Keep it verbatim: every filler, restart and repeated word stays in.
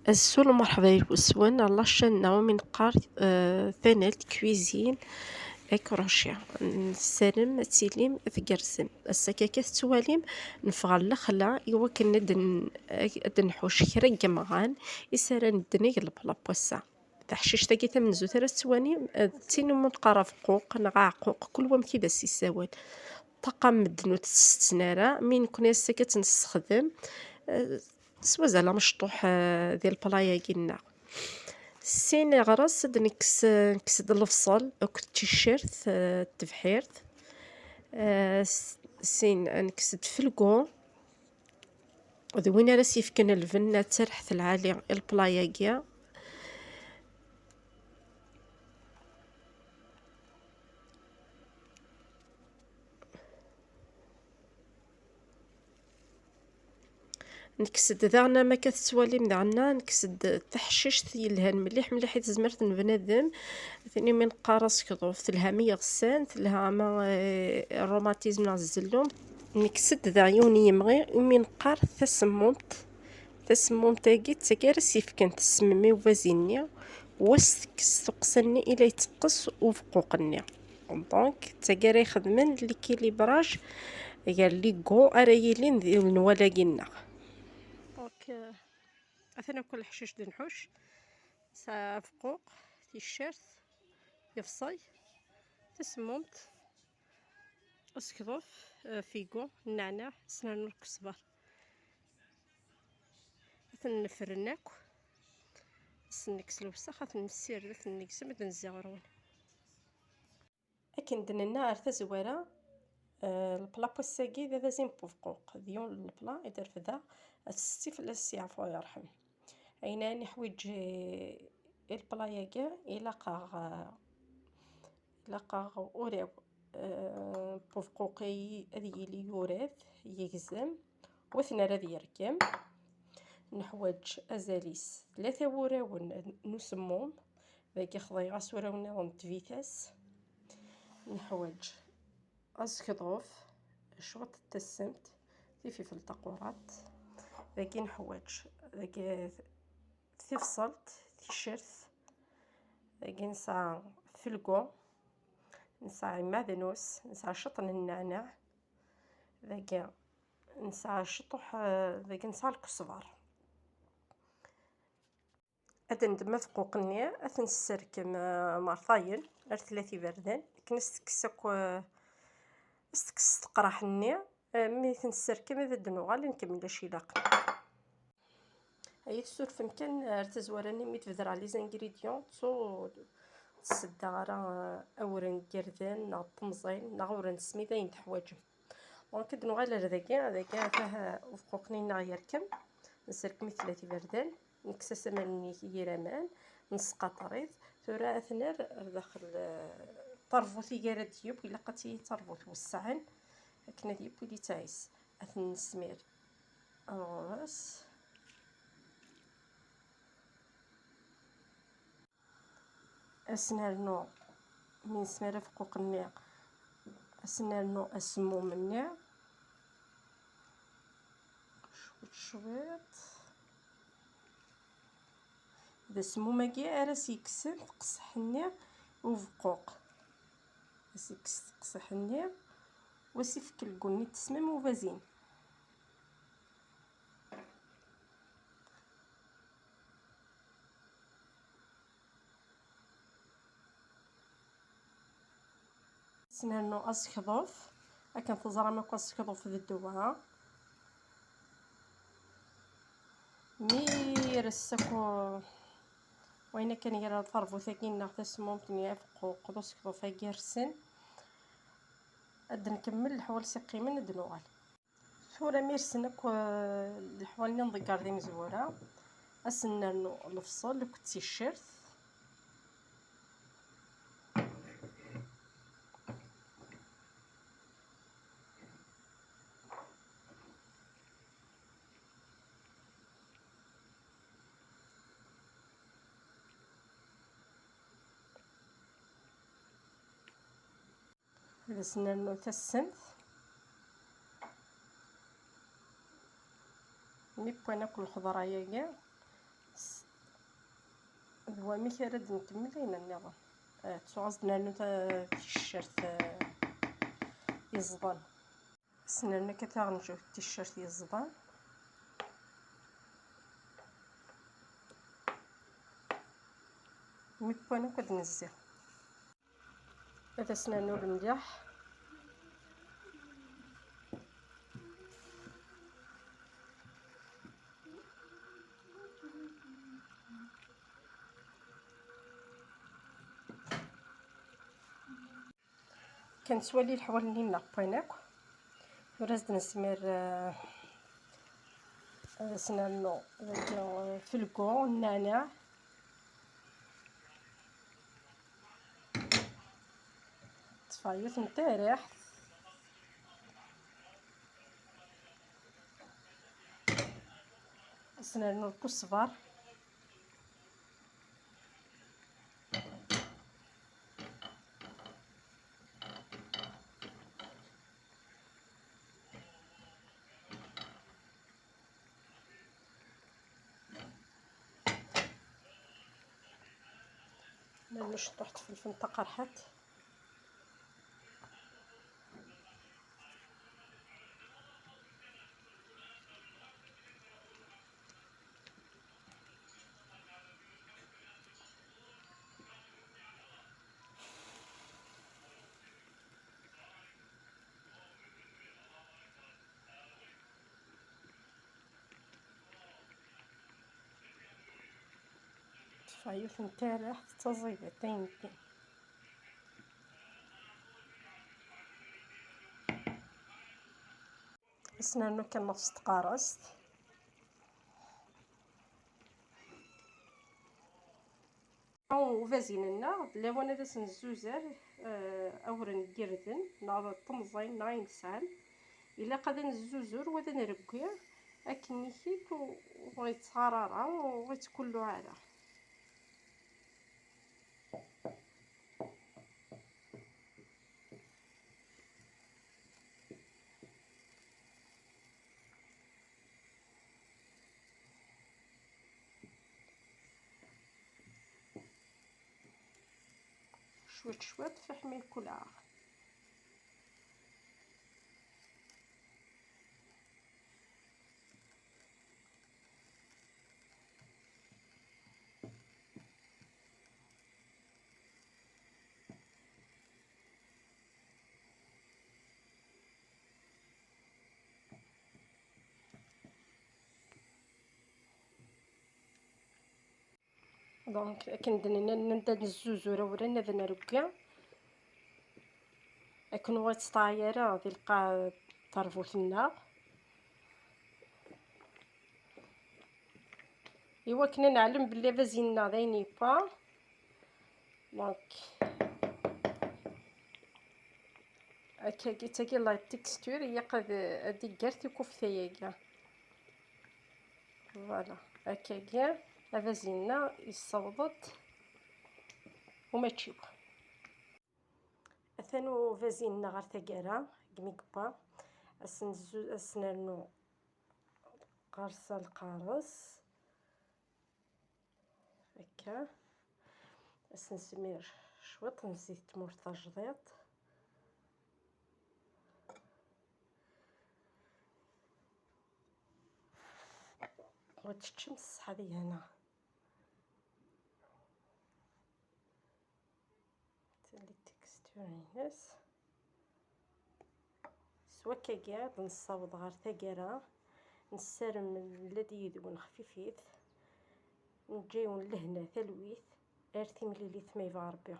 Azul, merḥba yewswen ɣer la chaîne-nneɣ umi neqqar, eh, Tanalt Cuisine et Crochet. Nessaram ad tilim tgerrzem. Ass-a akka tettwalim, neffeɣ ɣer lexla i wakken ad n-, ad nḥuc kra n yemɣan i s ara neddneg lepla n wass-a. Taḥcict-agi tamenzut ara tettwalim, eh, d tin umi neqqar abeqquq neɣ aɛeqquq, kul wamek i d as-issawal. Ṭṭaqa n medden ur tt-setten ara, mi nekni ass-agi ad tt-nessexdem, eh, s wazal amecṭuḥ, eh, di lepla-agi-nneɣ. Sin iɣres ad nekkes, eh, nekkes-d lebṣel akked ticcert, eh, n tebḥirt. Eh, s-, sin, eh, nekkes-d felgu. D win ara s-yefken lbenna d tarḥet lɛali i lepla-agi. Nekkes-d daɣen, am akka tettwalim daɣen, nekkes-d taḥcict yelhan mliḥ mliḥ i tezmert n bnadem. Tin umi neqqar asekḍuf, telha mi yeɣsan, telha ama, eh, rrumatism neɣ zzellum. Nekkes-d daɣ yiwen n yimɣi umi neqqar tasemmumt. Tasemmumt-agi d tagi ara s-yefken ssem i ubazin-nni, u ad s-tekkes tuqqsa-nni i la yetteqqes ubeqquq-nni. Donc, d tagi ara ixedmen l'équilibrage gar les goûts ara yilin di lenwal-agi-nneɣ. Donc, euh, atan akk leḥcic d nḥuc. Nesɛa abeqquq, ticcert, lebṣel, tasemmumt, asekḍuf, euh, figu, nneɛneɛ, ad s-nernu lkesber. Ad ten-nefren akk, ad sen-nekkes lewsex, ad ten-nessired, ad ten-negzem, ad d-nezzi ɣur-wen. Akken d-nenna ar tazwara, eh, lepla n wass-agi d abazin n ubeqquq, d yiwen n lepla i d-refdeɣ, ad tetti fell-as s yeɛfu yerḥem. Ayen ara neḥwiǧ, eh, i lepla-agi, ilaq-aɣ, eh, ilaq-aɣ uraw, eh, n ubeqquq ad yili yurad, yegzem, u ad t-nerr ad yerkem. Neḥwaǧ azal-is tlata wurawen n usemmum, dagi xḍiɣ-as uraw nniḍen n tbitas. Neḥwaǧ asekḍuf, cwiṭ n tassemt, tififelt taquraṭ. Dagi neḥwaǧ, dagi tibṣelt, ticcert. Dagi nesɛa felgu, nesɛa imadenus, nesɛa ciṭ n nneɛneɛ. Dagi nesɛa ciṭuḥ, eh, dagi nesɛa lkesber. Ad ndem abeqquq-nni, ad t-nesserkem, eh, mertayen ar tlata iberdan, akken ad s-tekkes akk, eh, ad s-tekkes teqraḥ-nni, eh, mi t-nesserkem ad d-nuɣal ad nkemmel acu ilaqen. Ay tsurfem kan ar tazwara-nni mi d-bedreɣ les ingrédients, ttu ur d-sseddaɣ ara, eh, awren n yirden neɣ n temẓin neɣ awren n tesmid ayen teḥwaǧem. Donc, ad nuɣal ar dagi, dagi atah ubeqquq-nni-nneɣ yerkem, nserkem-it tlata iberdan, nekkes-as aman-nni yir aman, nesqaṭer-it, tura ad t-nerr ar daxel, eh, tarbut i ara d-yewwi, ilaq ad tili tarbut wessɛen, akken ad yewwi litɛis, ad t-nesmir ar ɣur-s. Ad s-nernu, mi nesmir afeqquq-nni, ad s-nernu asemmum-nni. Cwiṭ, cwiṭ. D asemmum-agi ara s-yekksen teqseḥ-nni ubeqquq. Ad s-yekkes teqseḥ-nni, u ad s-ifek lgu-nni n tesmam ubazin. Ad s-nernu asekḍuf, akken teẓram akk asekḍuf d ddwa. Mi ires akk wayen akken ger tarbut-agi neɣ tasmumt-nni afeqquq d usekḍuf-agi rsen, ad d-nkemmel leḥwal s iqqimen ad d-nuɣal. Tura mi rsen akk, eh, leḥwal-nni nḍegger d imezwura, ad sen-nernu lebṣel akked ticcert. Ad as-nernu tassemt. Mi wwan akk lxeḍra-agi, s-, D wamek ara d-nkemmel ayen nniḍen. Eh, ttuɣ ad s-d-nernu ta-, ticcert, eh, yeẓḍan. Ad s-nernu akka taɣenǧawt ticcert yeẓḍan. Mi wwan akk ad nezzi. Ad as-nernu lemliḥ. Kan nettwali leḥwal-nni-nneɣ wwan akk. Tura ad s-d-nesmir, eh, ad as-nernu dagi, eh, felgu, nneɛneɛ. Ṭṭfeɣ yiwet n tariḥt. Ad s-nernu lkusbar. Nernu ciṭuḥ tfelfelt taqerḥant. Teṭṭef yiwet n taraḥt d taẓidat ayen kan. Ad s-nernu kan s tqarast. Ubazin-nneɣ d lawan ad as-nezzuzer, eh, awren n yirden, neɣ d temẓin, neɣ ayen tesɛam. Ilaq ad nezzuzur wa ad nreggi akken ikit u-, ur ɣ-ittɣar ara, ur ɣ-ittkullu ara. Cwiṭ cwiṭ fiḥ ma yekulɛeɣ. Donc, akken d-nenna, nnan-d ad nezzuzur awren, ad nreggi. Akken ur ɣ-ittɛeṭṭil ara di lqaɛ n terbut-nneɣ. Iwakken ad neɛlem belli abazin-nneɣ d ayen yewwa. Donc, akkagi, d tagi la texture, ilaq ad, ad d-igger tikufta-agi. Voilà, akkagi, abazin-nneɣ yessaweḍ-d umaččiw. Atan ubazin-nneɣ ɣer taggara, deg mi yewwa, ad s-nezzu-, ad s-nernu lqerṣ lqareṣ. Akka. Ad s-nesmir cwiṭ n zzit n tmurt tajdiṭ. Wa teččem ṣṣeḥḥa deg-neɣ. Tali texture-ines. S wakkagi ad nessaweḍ ɣer taggara, nessarem la d-yidwen xfifit, neǧǧa-wen lehna talwit, ar timlilit ma yebɣa Rebbi.